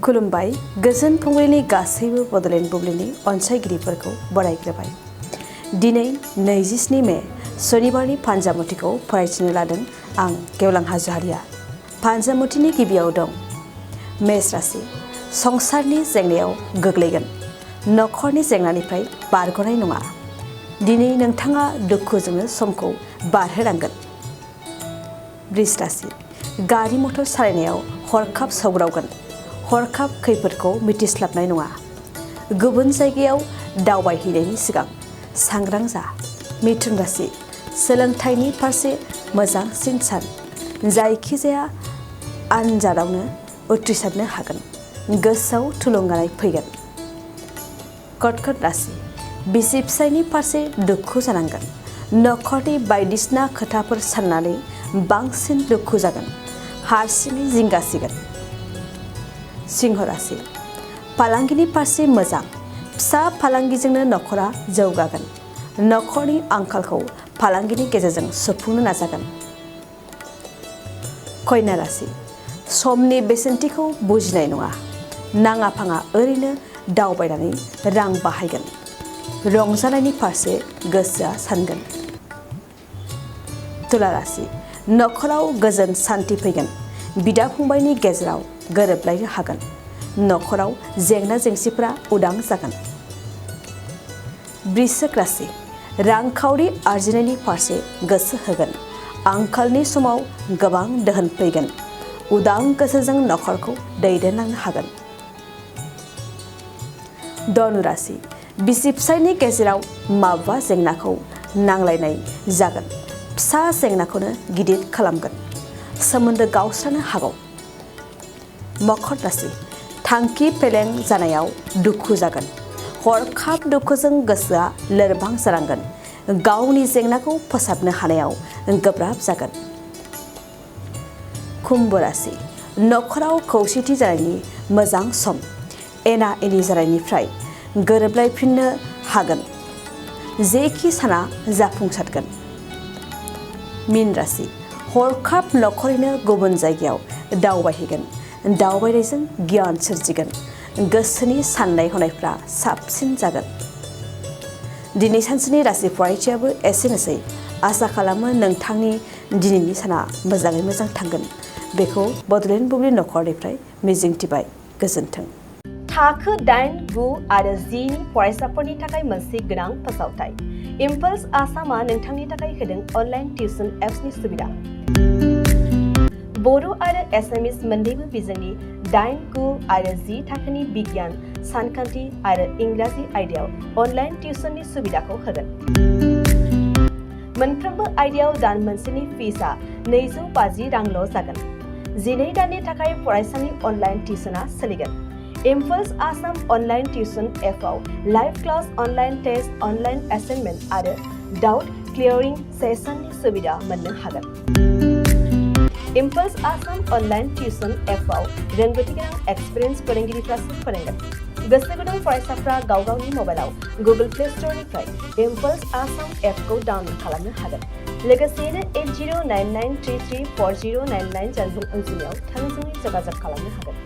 खुलुमबाय गोजोन फुंबिलिनि गासैबो बड'लेण्ड बुब्लिनि अनसायगिरिफोरखौ बरायग्रोबाय। दिनै 27 मे सनिबारनि फान्जामुथिखौ फरायथिनो लादों आं गेवलां हाज'वारिया। फान्जामुथिनि गिबियाव दं मेष राशि संसारनि जेंनायाव गोग्लैगोन, नखरनि जेंनानिफ्राय बारग'नाय नङा। दिनै नोंथाङा दुखुजोंनो समखौ बारहोनांगोन। वृष राशि गारि मटर सालायनायाव हरखाब सौग्रावगोन, हरखाब खैफोदखौ मिथिस्लाबनाय नङा। गुबुन जायगायाव दावबायहैनायनि सिगां सांग्रां जा। मिथुन राशि सोलोंथाइनि फारसे मोजांसिन सान, जायखिजाया आनजादावनो उथ्रिसारनो हागोन, गोसोआव थुलुंगानाय फैगोन। कर्कट राशि बिसि फिसायनि फारसे दुखु जानांगोन, नखरनि बायदिसिना खोथाफोर साननानै बांसिन दुखु जागोन, हारसिङै जिंगासिगोन। सिंह राशि फालांगिनि फारसे मोजां, फिसा फालांगिजोंनो नखरा जौगागोन, नखरनि आंखालखौ फालांगिनि गेजेरजों सुफुंनो नाजागोन। कन्या राशि समनि बेसेनथिखौ बुजिनाय नङा, नाङा फाङा ओरैनो दावबायनानै रां बाहायगोन, रंजानायनि फारसे गोसोआ सानगोन। तुला राशि नखराव गोजोन सान्थि फैगोन, बिदा फंबायनि गेजेराव गोरोबलायनो हागोन, नखराव जेंना जेंसिफोरा उदां जागोन। वृश्चिक राशि रांखावरि आरजिनायनि फारसे गोसो होगोन, आंखालनि समाव गोबां दोहोन फैगोन, उदां गोसोजों नखरखौ दैदेनलांनो हागोन। धनु राशि बिसि फिसायनि गेजेराव माबा जेंनाखौ नांलायनाय जागोन, फिसा जेंनाखौनो गिदिर खालामगोन, सोमोन्दो गावस्रानो हागौ। मकर राशि थांखि फेलें जानायाव दुखु जागोन, हरखाब दुखुजों गोसोआ लोरबां जालांगोन, गावनि जेंनाखौ फोसाबनो हानायाव गोब्राब जागोन। कुम्भ राशि नखराव खौसेथि जानायनि मोजां सम, एना एनि जानायनिफ्राय गोरोबलायफिननो हागोन, जेखि साना जाफुंसारगोन। मीन राशि हरखाब नखरैनो गुबुन जायगायाव दावबायहैगोन, दावबायनायजों गियान सोरजिगोन, गोसोनि साननाय हनायफ्रा साबसिन जागोन। दिनै सानसेनि राशि फरायथियाबो एसेनोसै। आसा खालामो नोंथांनि दिनैनि साना मोजाङै मोजां थांगोन, बेखौ बड'लेण्ड बुब्लि नखरनिफ्राय मिजिंथिबाय। गोजोन्थों। थाखो 8, 9 आरो 10 नि फरायसाफोरनि थाखाय मोनसे गोनां फोसावथाय। इम्पल्स आसामआ नोंथांनि थाखाय होदों अनलाइन टिउसन एप्सनि सुबिदा। बर' आरो एसामिस मोन्नैबो बिजोंनि 8, 9 आरो 10 थाखोनि बिगियान, सानखान्थि आरो इंराजि आयदायाव अनलाइन टिउसननि सुबिदाखौ होगोन। मोनफ्रोमबो आयदायाव दान मोनसेनि फिसआ 250 रांल' जागोन। 12 दाननि थाखाय फरायसानि अनलाइन टिउसनआ सोलिगोन। इम्पल्स आसाम अनलाइन टिउसन एपआव live class, online test, online assignment आरो डाउट क्लियारिं सेसननि सुबिदा मोननो हागोन। इम्पल्स आसाम अनलाइन टिउसन एपआव रोंगौथि गोनां एक्सपिरियेन्स फोरोंगिरिफ्रासो फोरोंगोन। गोसो गुदुं फरायसाफ्रा गाव गावनि मबाइलाव गुगोल प्ले स्ट'रनिफ्राय इम्पल्स आसाम एपखौ डाउनल'ड खालामनो हागोन। लोगोसेयैनो 8099334099 जानबुं अनजिमायाव थोंजोङै जगाजग खालामनो हागोन।